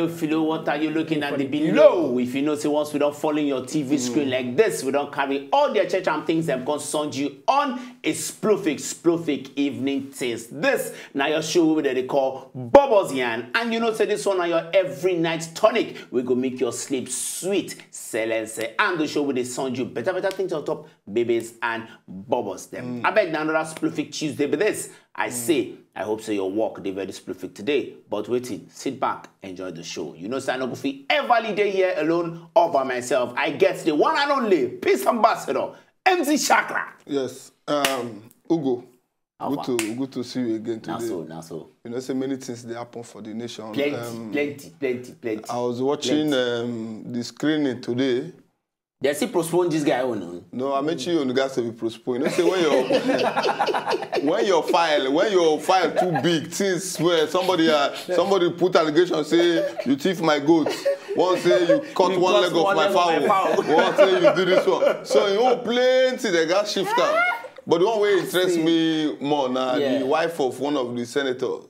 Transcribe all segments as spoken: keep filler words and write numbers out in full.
If you know what are you looking at the below, if you know say once we don't fall in your T V screen like this, we don't carry all the church and things that concern you on a Splufik, Splufik evening taste. This now your show with they call Bubbles Yan, and you know say this one on your every night tonic. We go make your sleep sweet, silence, and the show with the sound you better better things on top, babies and bubbles them. I beg now another Splufik Tuesday, but this I say I hope so your work they very Splufik today. But waiting, sit back, enjoy the show. You know, say I no go fit ever lead day here alone all by myself. I get the one and only peace ambassador, M C Chakra. Yes, um, Ugo. Good to good to see you again today. Now so, now so. You know, say many things they happen for the nation. Plenty, Um, plenty, plenty, plenty. I was watching um, the screening today. They still postpone this guy. Oh no. No, I mentioned you on the gas to be postponed. You know, say when your when your file when your file too big, things where somebody uh, somebody put allegation say you thief my goat. One say you cut You one cut leg of one my leg of my fowl. fowl. One say you do this one. So you won't plenty. They got shifter. But the one way interest see. Me more now, Yeah. The wife of one of the senators.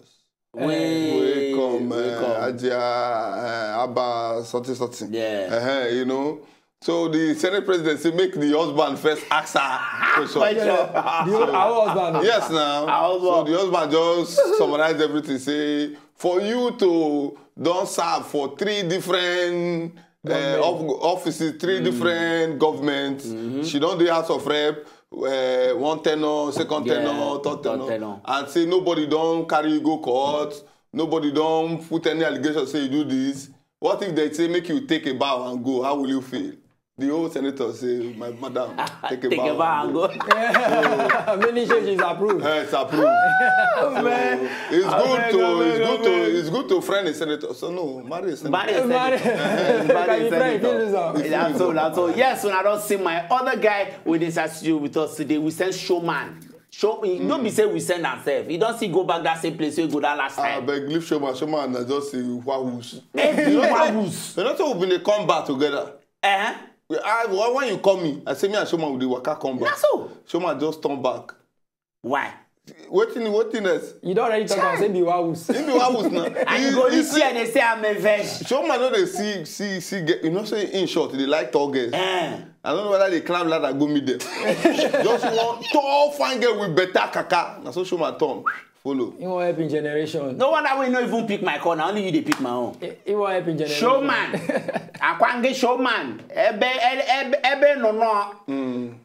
Wait, We come, wait, uh, come. Ajia, uh, Abba, something, something. Yeah. Uh-huh, you know. So the Senate president say make the husband first ask her question. Question. The our husband. Yes, now. Our So husband. The husband just summarize everything. Say for you to don't serve for three different uh, of, offices, three different governments. She don't do House of Rep, uh, one tenor, second Yeah, tenor, third third tenor, tenor. And say nobody don't carry you go court, nobody don't put any allegation say you do this. What if they say make you take a bow and go? How will you feel? The whole senator say, my madam, take a Take a bow. bow and go. Many changes approved. Eh, it's approved. So, it's good Abeg, to abeg, it's good to abeg. It's good to friend a senator. So no, marry a senator. Marry a Marry. senator. Marry a Can you try senator. this one? That's all. That's all. Yes, when I don't see my other guy with this studio with us today, we send showman. Show, don't be say we send ourselves. You don't see go back that same place we go that last I time. Beg leave showman. Showman na just say wahus. Every wahus. You know, so we've been a combat together. Eh? We, I, when when you call me, I say me and showman will dey waka combat. Na so. Showman just turn back. Why? Wetin wetin else? You don't already talk and say be wahus. He be wahus now. And you He- go he this say- year they say I'm a virgin. Showman no dey see see see get you know say in short they like tall girls. Eh. I don't know whether they climb ladder go meet them. Just one tall fine girl with better kaka. Na so showman turn follow. He won't help in generation. No wonder we no even pick my call. Na only you dey pick my own. He won't help in generation. Showman. Akwange showman. Ebe ebe ebe no no.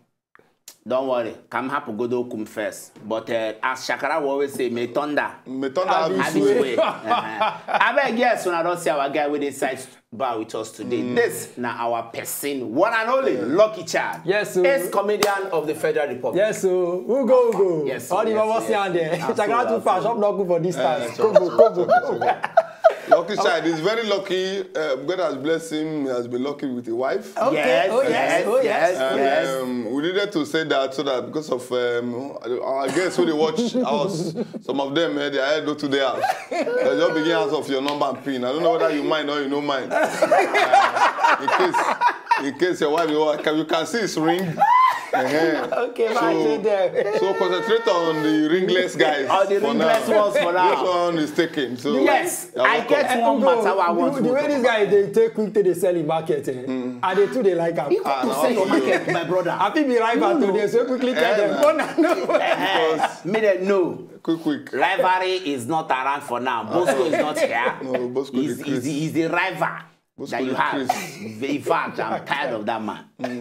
Don't worry. Come happy go do kum first. But uh, as Shakara will always say, may thunder. Me turn I out be Have this his way. Way. Uh-huh. I beg yes, when I don't see our guy with inside bar with us today. This now our person, one and only Lucky Child. Yes, sir. Ex comedian of the Federal Republic. Yes, so who go, who go? Yes, All the yes, mama yes. Stand there. That's Check all, out too that's far. all. Shop not good for distance. Eh, Go, go, go, go, go. Lucky child is very lucky. Uh, God has blessed him. He has been lucky with a wife. Okay, Yes, oh, yes, yes, oh, yes, yes. yes. Um, we needed to say that so that because of um, our guests who they watch us, some of them eh, they are head to their house. They just begin house of your number and pin. I don't know whether you mind or you know mind. Uh, in case, in case your wife, you, can, you can see his ring. Uh-huh. Okay, So- imagine them. So concentrate on the ringless guys. On the for ringless now. ones for now. This one is taken. So Yes, you're I welcome. get one Ugo, matter I want the, to the way talk this about. Guy they take quick to the sell in market, eh? And they too they like am. You Ah, got to no, sell your okay. Market, my brother. I fit be rival No, no. today, so quickly tell Eh, them. na. Go now, no. Eh, me dem know. Quick, quick. Rivalry is not around for now. Bosco is not here. No, Bosco He's, dey he's, craze. the, he's the rival Bosco that you dey have. craze. In fact, I'm tired of that man. I'm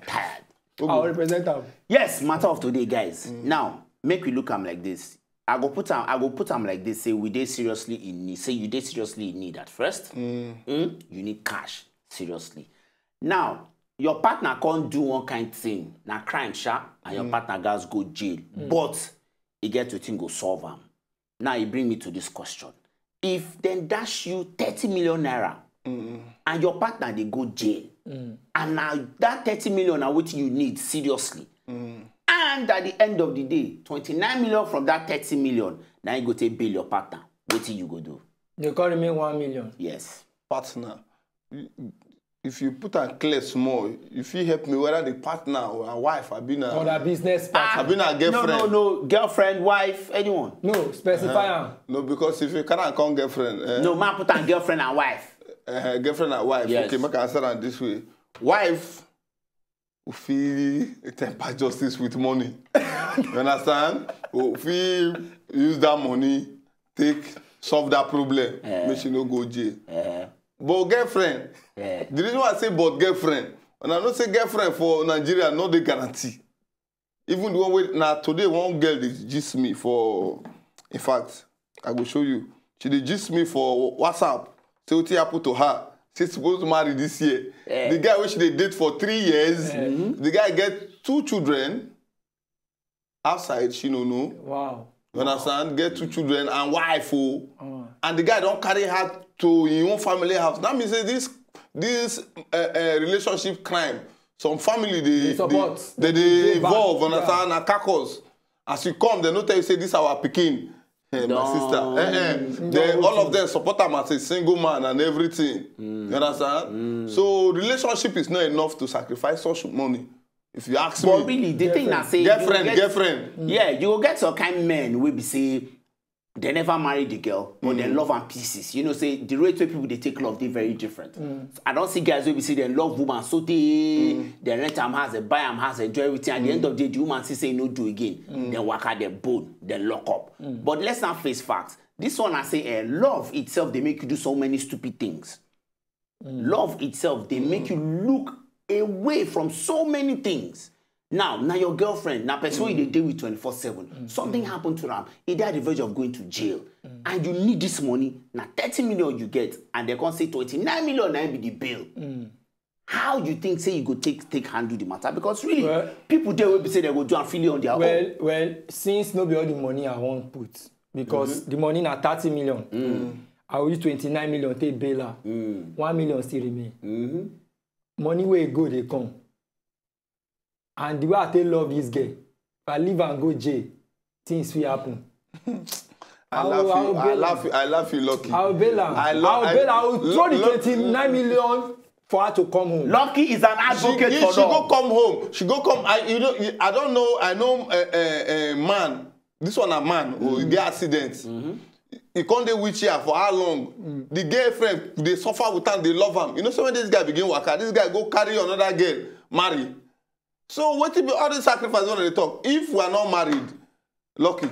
tired. I'll represent them. Yes, matter of today, guys. Now, make we look am like this. I go put am. I go put am like this. Say we dey seriously in need. Say you dey seriously in need at first. Mm, you need cash seriously. Now, your partner can't do one kind thing. Na crime, sha, and your partner gats go jail. But e get wetin go solve am. Now e bring me to this question: if dem dash you thirty million naira and your partner dey go jail, and na that thirty million na wetin you need seriously, and at the end of the day, twenty-nine million from that thirty million na you go take bail your partner, wetin you go do? They call me one million. Yes. Partner. If you put am clear small, you fit help me whether the partner or her wife, abi na, Or na business abi partner. na No, girlfriend. no, no. Girlfriend, wife, anyone. No, specify am. No, because if you carry am come girlfriend, eh, No, man put am girlfriend and wife. eh, girlfriend and wife. Yes. Okay, make I answer am this way. Wife, we fit temper justice with money. You understand? We fit use that money, take solve that problem. Eh. Make she no go jail. Eh, But girlfriend, eh. the reason why I say but girlfriend, and I know say girlfriend for Nigeria no dey guarantee. Even the one wey na today one girl dey gist me for, in fact, I go show you. She dey gist me for WhatsApp. Say wetin happen to her. She suppose marry this year. Eh. The guy wey she dey date for three years, the guy get two children. Outside, she no know. Wow. You understand? Get two children and wife o. And the guy don carry her to him own family house. That means say this this uh, uh, relationship crime, some family dey Dey support. dey dey Dey back. involve. Yeah. Understand? Na carcass. As you come, dem no tell you say this our pikin. Eh, my No. sister, eh, eh. Then all of them support am as a single man and everything. You understand? So relationship is not enough to sacrifice such money. If you ask But me, really, the thing na say you girlfriend, get- girlfriend. Yeah, you go get some kind men wey be say they never marry the girl, but they love am pieces. You know, say the rate wey people dey take love dey very different. So I don see guys wey be say they love woman so they they rent am house, they buy am house, enjoy everything. At the end of the day, the woman see say e no do again. Then waka, they bone, they lock up. But let's not face facts. This one I say, eh, love itself dey make you do so many stupid things. Love itself dey make you look away from so many things. Now, na your girlfriend, na person wey you dey dey with twenty-four seven. Something happen to am, e dey at the verge of going to jail, and you need this money. Na thirty million you get, and they come say twenty-nine million na im be the bail. How you think say you go take take handle the matter? Because really, Well, people dey wey be say they go do am freely on their own. Well, well, since no be all the money I wan put, because the money na thirty million, I will use twenty-nine million take bail her. One million still remain. Money wey go dey come. And the way I take love this girl, if I leave am go jail, things fit happen. I will- laugh I you. will I bail laugh am. you. I laugh you, Lucky. I will bail am. I I, lo- will I- bail am. I will throw the lo- twenty-nine million for her to come home. Lucky is an She, advocate she, for she go love. Come home. She go come. I you know I don't know. I know a uh, uh, man. This one a man. Oh, he get accident. He come dey wheelchair for how long? The girlfriend dey suffer with am, dey love am. You know, so when this guy begin waka, this guy go carry another girl, marry. So wetin be all this sacrifice wey dey talk? If we are not married, Lucky,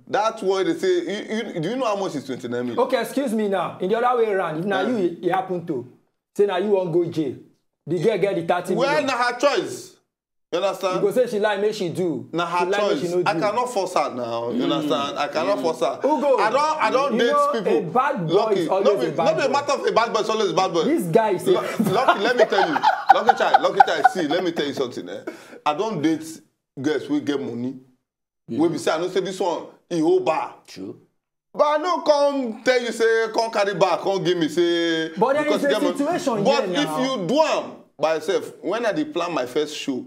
that way they say. You, you, do you know how much is twenty-nine million? Okay, excuse me now. In the other way around, if na you, e happen to say na you wan go jail, the girl get the thirty Well, million. Na her choice. You understand? You go say she lie, make she do. Na her She lie, make she choice. No I do. Cannot force her now. You understand? I cannot force her. Ugo, I don't. I don't you date know, people. A bad boy Lucky, is always no be, a bad no be a boy. Matter of a bad boy is always a bad boy. This guy is a Lu- Lucky, let me tell you. Lucky child, Lucky child. See, let me tell you something. Eh? I don't date girls wey get money. Wey be say I know say this one e hold bar. True. But I no come tell you say come carry bar come give me say. But there Because is a get money. Situation But here if now. You do am by yourself, when I dey plan my first show,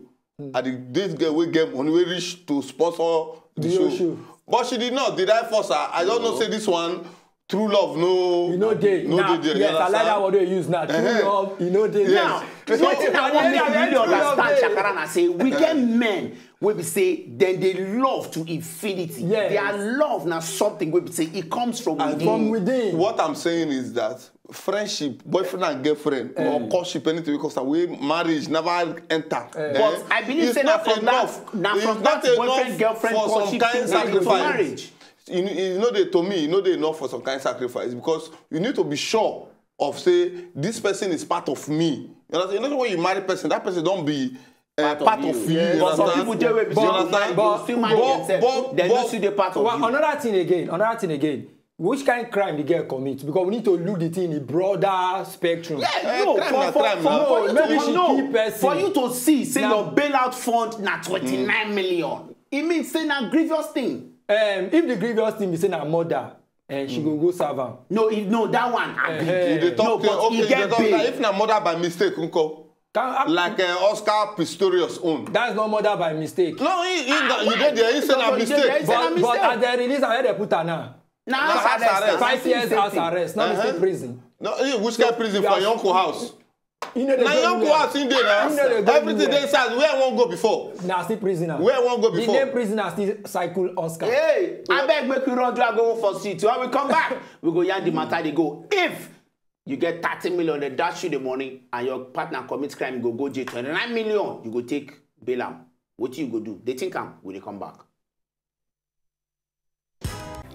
I dey date girl wey get money wey reach to sponsor the, The show. show. But she did not. Did I force her? I don't know say this one true love no. You know they No now, dey there. Yes, You I like that understand? Word you use now. True Uh-huh. Love, you know they Yes. Now, wetin I wan make you really understand, Shakara, na say we get men wey be say dem dey love to infinity. Yes. Their love na something wey be say e comes from within. From within. What I'm saying is that friendship, boyfriend and girlfriend, or courtship, anything because wey marriage never enter. Eh? But I believe It's say na not from enough. that na It's from not that enough boyfriend girlfriend for some courtship kind thing na go to sacrifice. Marriage. You know, you know they to me, you know they enough for some kind sacrifice because you need to be sure of say this person is part of me. You know, you know when you marry person, that person don't be uh, Part of part you. Of you. Yes. You But some understand? People dey wey be say You dem understand? go still marry But- themselves. but- Dem no but- still dey part of Well, you. Another thing again, another thing again. Which kind of crime the girl commit? Because we need to look the thing in a broader spectrum. Yeah, Eh, no, crime for, na for, crime for, na. for, No, you maybe to she know, kill person. For you to see, say Na- your bailout fund na twenty-nine million. It means say na grievous thing. Um, if the grievous thing be say na murder, and she go go serve am. No, if, no, that one agree. Eh, eh. You dey talk No, but okay, e you dey get talk bail. Like if na murder by mistake, nko? Can, Like uh, Oscar Pistorius own. That's not murder by mistake. No, he, he, you dey there, he say na No, you dey there, mistake. he say na But, but mistake. As they release am, where they put her now? Na Na house house arrest. arrest. Five years house arrest, not Uh-huh. mistake prison. No, eh, which kind of prison you for are- your uncle house? You know they Na go young anywhere. house in there now. You know they go Everything anywhere. Dey inside. Where I wan go before? Na still prisoner. Where I wan go The before? Name prisoner still cycle Oscar. Hey, I beg make we run do I go for city. When we come back, we go yarn the matter they go. If you get thirty million, they dash you the money, and your partner commits crime, go go jail twenty-nine million, you go take bail am. What you go do? They think am, we dey come back.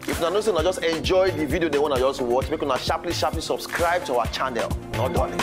If una know say una just enjoy the video they wanna just watch, make una sharply sharply subscribe to our channel. No darling.